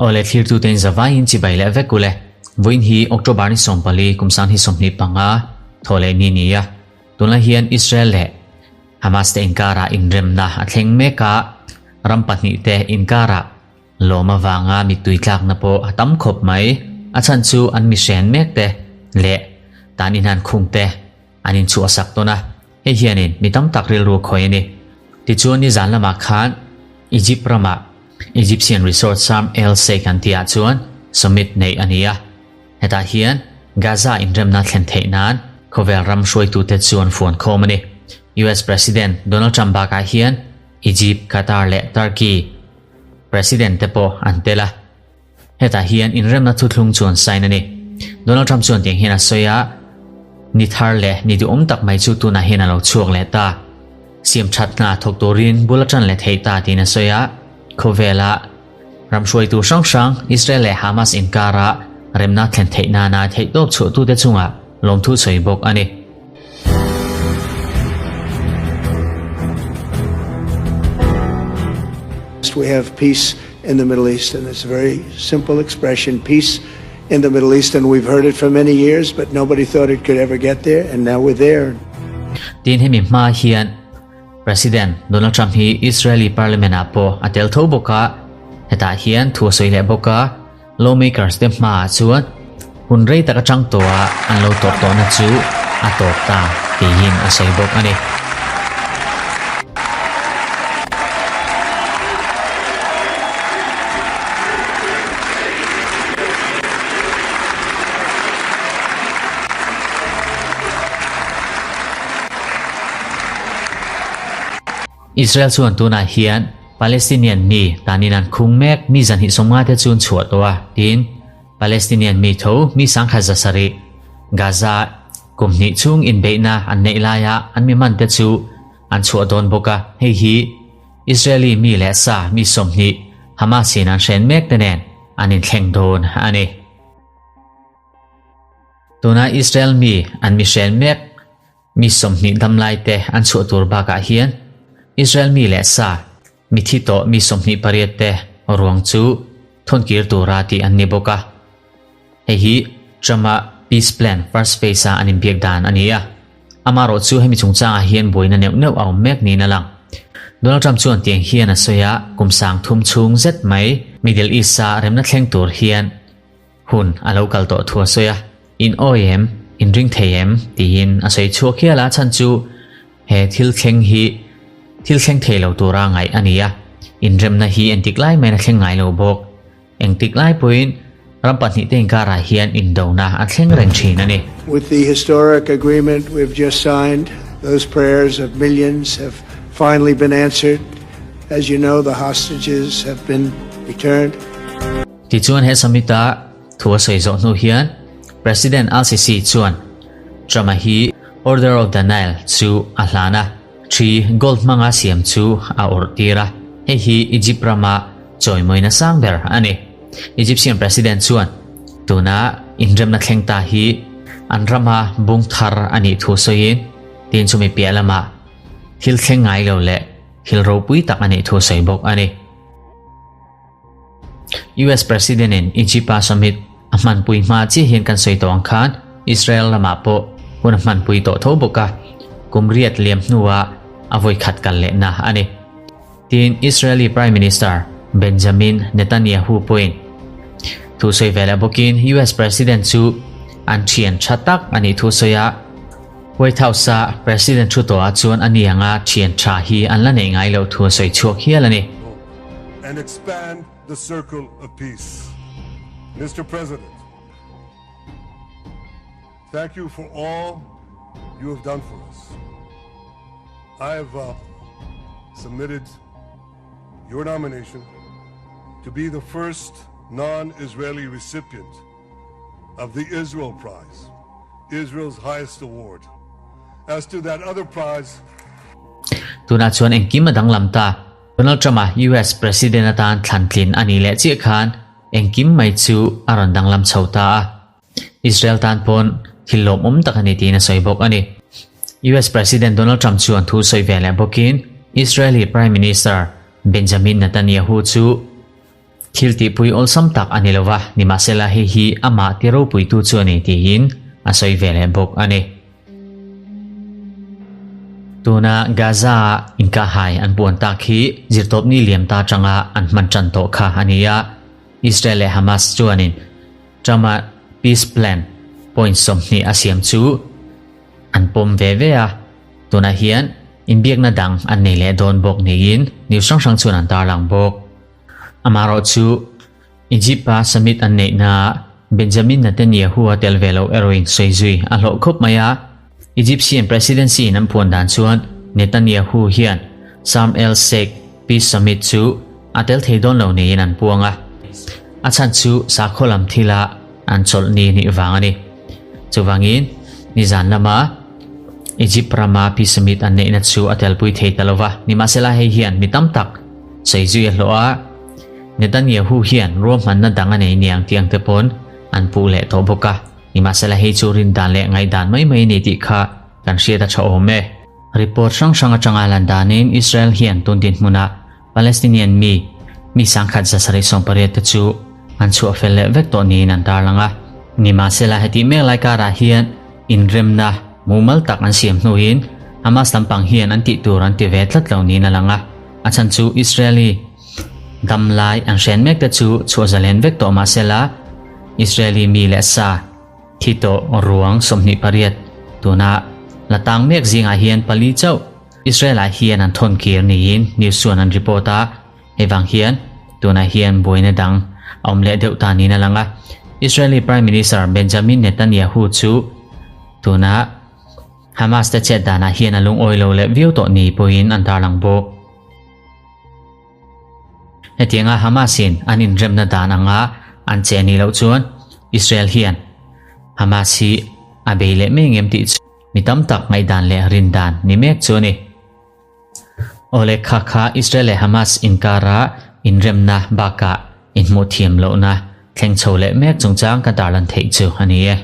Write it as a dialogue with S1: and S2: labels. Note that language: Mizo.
S1: Awle thlirtute in zavaiin chibai leh vek ule. Vawiin hi October ni 14 kum sang hi 25 thaw leh ni ni a. Tunlai hian Israel leh Hamas te inkarah inremna a thleng mek a, ram pahnih te inkarah lawm avanga mittui tlakna pawh a tam khawp mai. A chhan chu an mi hren mek te leh tan inhan khung te an inchhuahsak tawn a, hei hianin mi tam tak rilru a khawih a ni. Tichuan nizan lamah khan Egypt ramah Egyptian Resort Sharm El Sheikh an tihah chuan summit neih a ni a. Hetah hian Gaza inremna thlen theih nan khawvel ram hruaitute chu an fuan khawm a ni. US President Donald Trump bakah hian Egypt, Qatar leh Turkey President te pawh an tel a. Hetah hian inremna thuthlung chu an sign a ni. Donald Trump chuan tiang hian a sawi a, Ni thar leh ni duhawm tak mai chu tunah hian a lo chhuak leh ta. Siam that hna thawk turin bul a tan leh thei ta tiin a sawi a. Khawvela ram hruaitu hrang hrang Israel leh Hamas inkara remna thlen theih nana theihtawp chhuahtute chungah lawmthu sawi bawk a ni.
S2: We have peace in the Middle East, and it's a very simple expression, peace in the Middle East, and we've heard it for many years, but nobody thought it could ever get there, and now we're there.
S1: Tin hemi hma hian President Donald Trump hi Israeli Parliament ah pawh a tel tho bawk a, hetah hian thu a sawi leh bawk a, lawmakers te hmaah chuan hun rei tak atang tawha an lo tawrh tawhna chu a tawp ta tiin a sawi bawk a ni. Israel chuan tunah hian Palestinian mi tanin an khung mek mi zanhnih 50 te chu an chhuah tawh a, tiin Palestinian mi tho mi sangkhat 700 Gaza kum hnih chhung inbeihna an neih laia an mi man te chu an chhuah dawn bawk a, hei hi Israeli mi leh sa mi 20 Hamas in an hren mek te nen an inthleng dawn a ni. Tuna Israel mi an mi hren mek Mi 20 damlai te an chhuah tur bakah hian Israel mi leh sa, mithi tawh mi 28 te ruang chu thawnkir tura tih an ni bawk a. Hei hi Trump-a peace plan first phase-a an inbiak dan a ni a. Amaherawh chu hemi chungchangah hian buaina neuh neuh a awm mek niin a lang. Donald Trump chuan tiang hian a sawi a, kum 30 chhung zet mai Middle East-a remna thleng tur hian hun a lo kal tawh thu a sawi a, In awi em? In ring thei em? tiin a sawi chhuak hial a, chhan chu he thil thleng hi thil thleng thei lo tura ngaih a ni a, inremna hi engtik lai maiin a thleng ngai lo bawk. Engtik lai pawhin ram pahnih te inkarah hian indona a thleng reng thin a ni.
S2: With the historic agreement we've just signed, those prayers of millions have finally been answered. As you know, the hostages have been returned.
S1: Tichuan he summit-a thu a sawi zawh hnu hian President Al-Sisi chuan Trump-a hi Order of the Nile chu a hlan a, thi gold hmanga siam chu a awrh tir a, hei hi Egypt rama chawimawina sang ber a ni. Egyptian President chuan tuna inremna thleng ta hi an rama bung thar a nih thu sawiin tin chumi piah lamah thil thleng ngai lo leh thil ropui tak a nih thu sawi bawk a ni. US President in Egypt-a summit a hmanpui hma chiah hian kan sawi tawh ang khan Israel lamah pawh hun a hmanpui tawh tho bawk a, kum riat liam hnuah a vawi khat kal lehna a ni. Tin, Israeli Prime Minister Benjamin Netanyahu pawhin thu sawi ve leh bawkin US President chu an thian tha tak a nih thu sawi a, White House-a President thu tawhah chuan a ni anga thian tha hi an la neih ngai loh thu a sawi chhuak hial a ni.
S3: And expand the circle of peace. Mr. President, thank you for all you have done for us. I have submitted your nomination to be the first non-Israeli recipient of the Israel Prize, Israel's highest award. As to that other prize,
S1: Tunah chuan engkim a danglam ta. Donald Trump-a US President atan thlantlin a nih leh chiah khan engkim mai chu a rawn danglam chho ta a. Israel tan pawn thil lawmawm tak a ni tiin a sawi bawk a ni. US President Donald Trump chuan thu sawi ve leh bawkin Israeli Prime Minister. Benjamin Netanyahu chu thil tihpui awlsam tak a ni lo va, nimahsela hei hi amah ti ropuitu chu a ni tiin a sawi ve leh bawk a ni. Tuna Gaza-a inkahhai an puan tak hi zirtawpni liam ta atanga an hman tan tawh kha a ni a, Israel leh Hamas chuanin Trump-a peace plan point 20 a siam chu an pawm ve ve a, tunah hian inbiakna dang an nei leh dawn bawk niin news hrang hrang chuan an tarlang bawk. Amaherawh chu Egypt-a summit an neihnaah Benjamin Netanyahu-a tel ve loh erawhin sawi zui a hlawh khawp mai a, Egyptian presidency-in an puan dan chuan Netanyahu hian Sharm el-Sheikh peace summit chu a tel thei dawn lo niin an puang a, a chhan chu sakhaw lam thila an chawlh ni nih vang a ni. Chuvangin, nizan lama Egypt rama peace summit an neihna chu a telpui thei ta lo va, nimahsela hei hian mi tam tak sawi zui a hlawh a, Netanyahu hian ruahmanna dang a nei niang tih ang te pawn an puh leh tawh bawk a, nimahsela hei chu rindan leh ngaihdan mai mai a ni tih kha kan hriat a tha awm e. Report hrang hrang atanga lan danin Israel hian tun dinhmunah Palestinian mi mi sangkhat 780 te chu an chhuah fel leh vek tawh niin an tarlang a. Nimahsela hetih mek lai karah hian inremna mumal tak an siam hnuin Hamas lampang hian an tih tur an ti ve tlat lo niin a lang a, a chhan chu Israeli Dam lai an hren mek te chu chhuah zalen vek tawh mah sela, Israeli mi leh sa thi tawh ruang 28 tuna la tang mek zingah hian pali chauh Israel-ah hian an thawn kir niin news chuan an report a, hei vang hian tunah hian buaina dang a awm leh deuh ta niin a lang a. Israeli Prime Minister Benjamin Netanyahu chu tuna Hamas te chet danah hian a lungawi lo leh viau tawh ni pawhin an tarlang bawk. Hetianga Hamas-in an inremna dan anga an che anih loh chuan Israel hian Hamas hi a bei leh mai ngem tih chu mi tam tak ngaihdan leh rindan ni mek chu a ni. Awle kha kha Israel leh Hamas inkara inremna bakah inhmuh thiam lohna thleng chho leh mek chungchang ka tarlan theih chu a ni e.